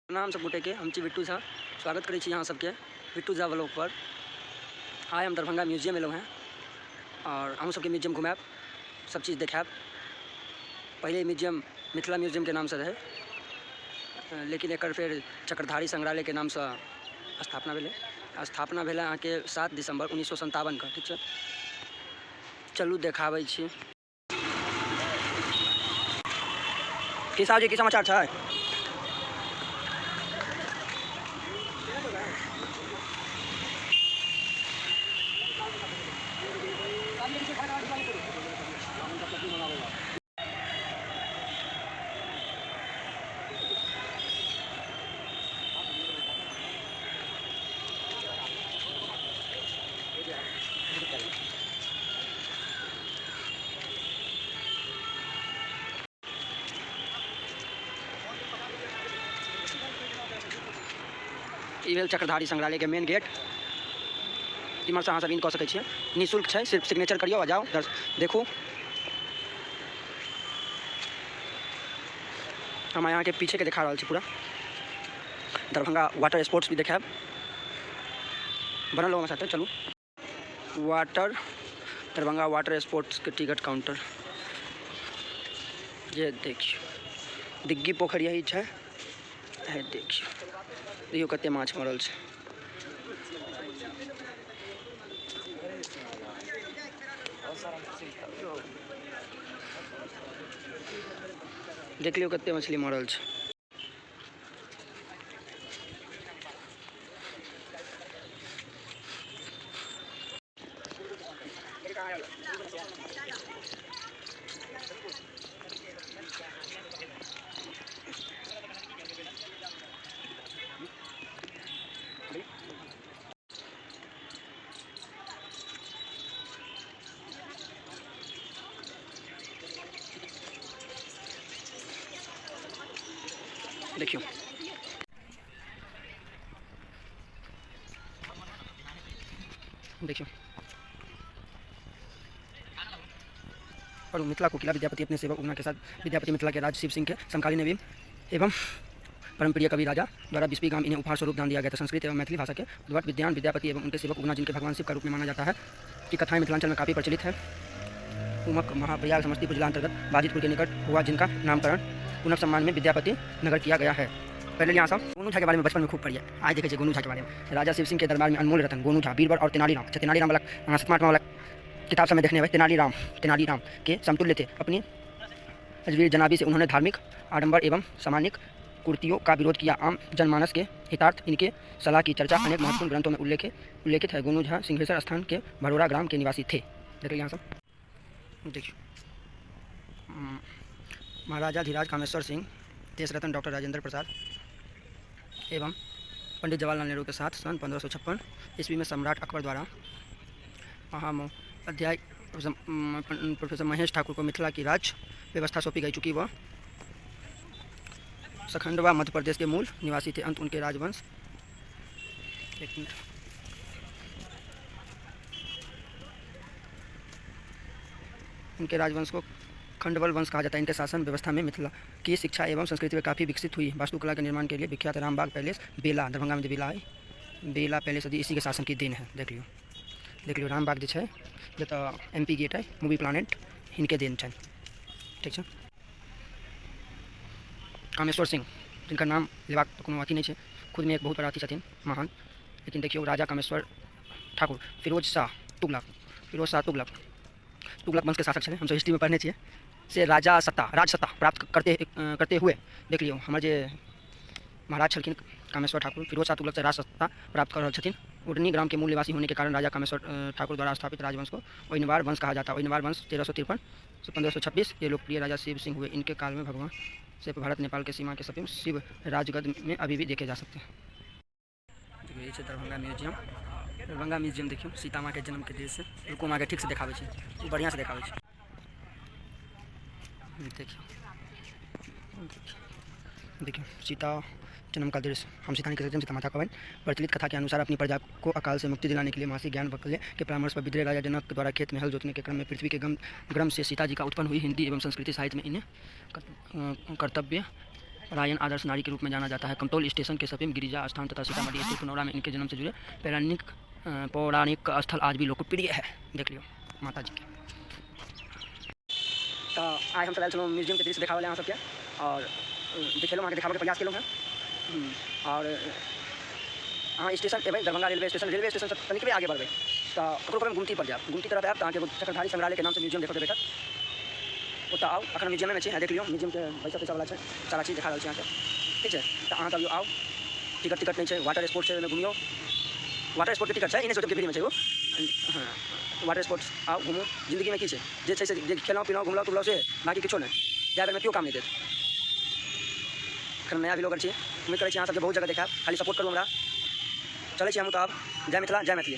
प्रणाम सब गोटे के, हम छी बिट्टू झा, स्वागत करै छी अहाँ सबके बिट्टू झा ब्लॉग पर। आइ हम दरभंगा म्यूजियम एलहुँ हेँ और अहूँ सबके म्यूजियम घुमायब, सब चीज़ देखायब। पहिले म्यूजियम मिथिला म्यूजियम के नामसँ रहै, लेकिन एकर फेर चक्रधारी संग्रहालय के नामसँ स्थापना भेलै। स्थापना भेलै अहाँके 7 दिसम्बर 1957 के, ठीक छै। चलू देखाबै छी। की साहब जी, की समाचार छै? ई भेल चक्रधारी संग्रहालय के मेन गेट। इम्हर से अहाँ सब इन कऽ सकै छियै, निःशुल्क छै, सिर्फ सिग्नेचर करियौ आ जाउ, देखू। हम अहाँके पीछे के देखा रहल छी पूरा दरभंगा वाटर स्पोर्ट्स भी देखायब। बनल हमरा साथे चलू। वाटर दरभंगा वाटर स्पोर्ट्स के टिकट काउंटर ये देखियौ, दिग्गी पोखरि यही छै। हे देखियौ, देखियौ कते माछ मरल छै। देख लियौ कते मछली मरल छै। देखियौ देखियौ। और मिथिला कोकिला विद्यापति अपने सेवक उगना के साथ विद्यापति मिथिला के राज शिव सिंह के समकालीन एवं परम प्रिय कवि राजा द्वारा बिस्पी गाम इन्हें उपहार स्वरूप दान दिया गया था। संस्कृत एवं मैथिली भाषा के उद्भट विद्वान विद्यापति एवं उनके सेवक उगना, जिनके भगवान शिव का रूप में माना जाता है, की कथाएं मिथिलांचल में काफ़ी प्रचलित है। उमक महाप्रयाग समस्तीपुर जिला अंतर्गत बाजितपुर के निकट हुआ, जिनका नामकरण उनक सम्मान में विद्यापति नगर किया गया है। पहले यहाँ सब गोनू झा के बारे में बचपन में खूब पढ़िए, आज देखे गोनू झा के बारे में। राजा शिव सिंह के दरबार में अनमोल रतन गोनू झा, बीरबल और तेनालीराम। अच्छा, तेनालीराम वाला सतमा आठवां वाला किताब सब में देखने हुए। तेनालीराम, तेनालीराम के समतुल्य थे। अपनी अजवीर जनाबी से उन्होंने धार्मिक आडंबर एवं सामाजिक कुर्तियों का विरोध किया। आम जनमानस के हितार्थ इनके सलाह की चर्चा अनेक महत्वपूर्ण ग्रंथों में उल्लेखित है। गोनू झा सिंहेश्वर स्थान के भरोरा ग्राम के निवासी थे। देखिए यहाँ सब देखिए। महाराजा धीराज कामेश्वर सिंह, देशरत्न डॉक्टर राजेंद्र प्रसाद एवं पंडित जवाहरलाल नेहरू के साथ सन 1556 ईस्वी में सम्राट अकबर द्वारा महामोपाध्याय प्रोफेसर महेश ठाकुर को मिथिला की राज्य व्यवस्था सौंपी गई। चूँकि वह सखंडवा मध्य प्रदेश के मूल निवासी थे, अंत उनके राजवंश एक मिनट उनके राजवंश को खंडवल वंश कहा जाता है। इनके शासन व्यवस्था में मिथिला की शिक्षा एवं संस्कृति में काफ़ी विकसित हुई। वास्तुकला के निर्माण के लिए विख्यात रामबाग पैलेस बेला, दरभंगा में जो बेला है, बेला पैलेस आदि इसी के शासन की then है। देख लियो, देख लियो रामबाग जे छै, जतऽ एम पी गेट है, मूवी प्लानेट, हिनके then छनि। ठीक छै। कामेश्वर सिंह, जिनका नाम लेबाक कोनो अथी नहि छै, खुदमे एक बहुत बड़ा अथी छथिन महान। लेकिन देखियौ राजा कामेश्वर ठाकुर, फिरोज शाह तुगलक, फिरोज शाह तुगलक, तुगलक वंश के शासक छलै, हमसब हिस्ट्रीमे पढ़ने छियै। से राजा सत्ता, राज सत्ता प्राप्त करते करते हुए देख लियौ हमर जे महाराज छलखिन कामेश्वर ठाकुर, फिरोज शाह तुगलक से राज सत्ता प्राप्त कर रहल छथिन। उडनी ग्राम के मूल निवासी होने के कारण राजा कामेश्वर ठाकुर द्वारा स्थापित राजवंश को ओइनवार वंश कहा जाता है। ओइनवार वंश 1353 से 1526 ये लोकप्रिय राजा शिव सिंह हुए। इनके काल में भगवान से भारत नेपाल के सीमा के समीप शिव राजगद्य में अभी भी देखे जा सकते हैं। देखियौ, ई छै दरभंगा म्यूजियम। दरभंगा म्यूजियम देखियौ, सीता माँ के जन्म के दृश्य। रुकू, हम अहाँके ठीक से देखाबै छी, बढ़िआँ से देखाबै छी। देखियौ, देखियौ सीता जन्म का दृश्य। हम सीता नहीं कह सकते, हम सीता माता का बहन। प्रचलित कथा के अनुसार अपनी प्रजा को अकाल से मुक्ति दिलाने के लिए महर्षि ज्ञान वकल्य के परामर्श पर विद्रोही राजा जनक द्वारा खेत में हल जोतने के क्रम में पृथ्वी के गम ग्रम से सीता जी का उत्पन्न हुई। हिंदी एवं संस्कृति साहित्य में इन्हें कर्तव्य परायण आदर्श नारी के रूप में जाना जाता है। कमतौल स्टेशन के समीप गिरिजा स्थान तथा सीतामढ़ी स्थित पुनौरा में इनके जन्म से जुड़े पौराणिक पौराणिक स्थल आज भी लोकप्रिय है। देख लियौ माता जी के। तऽ आइ हमसब आयल छलहुँ म्यूजियमके दृश्य देखाबै लए अहाँ सबके आओर देखेलहुँ, अहाँके देखाबैके प्रयास केलहुँ हेँ। आओर अहाँ स्टेशन एबै, दरभंगा रेलवे स्टेशन, रेलवे स्टेशनसँ कनिकबे आगे बढ़बै तऽ ककरो कहबै गुमती पर जायब। गुमती तरफ आयब तऽ अहाँके एगो चक्रधारी संग्रहालयके नामसँ म्यूजियम देखऽके भेटत। ओतऽ आउ। अखन म्यूजियमेमे छी। देख लियौ, म्यूजियमके बैसऽ तैसऽ वला छै, सारा चीज देखा रहल छी अहाँके। ठीक छै, तऽ अहाँ कहियो आउ। टिकट टिकट नहि छै। वाटर स्पोर्ट छै, ओहिमे घुमियौ। वाटर स्पोर्टके टिकट छै, ई नहि सोचब कि फ्रीमे छै ओ। हँ, वाटर स्पोर्ट्स आउ, घुमू। जिन्दगीमे की छै? जे छै से जे खेलहुँ, पीलहुँ, घुमलहुँ तुमलहुँ, से बाँकी किछो नहि। जाय बेरमे केओ काम नहि देत। एखन नया ब्लॉगर छी। उम्मीद करै छी अहाँ सबके बहुत जगह देखायब। खाली सपोर्ट करू हमरा। चलै छी हमहूँ तऽ आब। जय मिथिला, जय मैथिली।